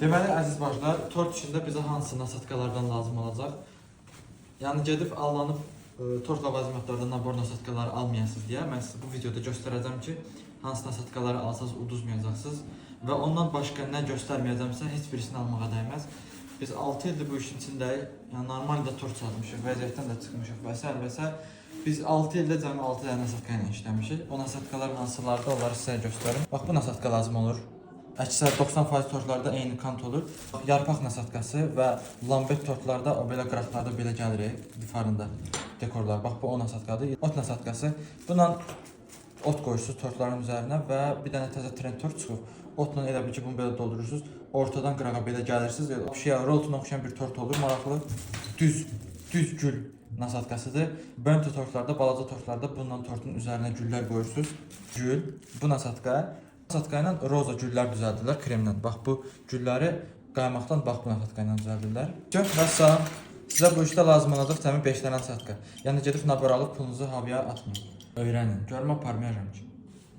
Deməli, əziz bacılar, tort içində bizə hansı nasatkalardan lazım olacaq? Yəni gedib allanıb tort ləvazimatlardan nabor nasatkaları almayasınız deyə mən sizə bu videoda göstərəcəm ki, hansı nasatkaları alsaz uduzmayacaqsınız və ondan başqa nə göstərməyəcəmsə heç birisini almağa dəyməz. Biz 6 ildir bu işin içindəyik. Yəni normal də tort satmışıq, vəziyyətdən də çıxmışıq və s. və s. Biz 6 ildə cəmi 6 dənə nasatka ilə işləmişik. O nasatkalar hansılardır, onları sizə göstərim. Bax bu nasatka lazım olur. Əksər 90% tortlarda eyni kant olur. Yarpaq nasatkası və lambet tortlarda o belə qıraqlarda belə gəlir difarında dekorlar. Bax bu o nasatkadır. Ot nasatkası. Bununla ot qoyursunuz tortların üzərinə və bir dənə təzə trend tort çıxıb. Otla elə bil ki, bunu belə doldurursunuz. Ortadan qırağa belə gəlirsiniz. Elə Şeyə, roltuna oxşayan bir tort olur. Maraqlı. Düz düz gül nasatkasıdır. Bento tortlarda, balaca tortlarda bununla tortun üzərinə güllər qoyursunuz. Gül, bu nasatka. Nasatka ilə roza güllər düzəldirlər kremlə. Bax bu gülləri qaymaqdan bax bu nasatka ilə düzəldirlər. Gör, vəssalam. Sizə bu işdə lazım olacaq cəmi 5 dənə nasatka. Yəni gedib nabor alıb pulunuzu havaya atmayın. Öyrənin. Görmə aparmayacağam ki.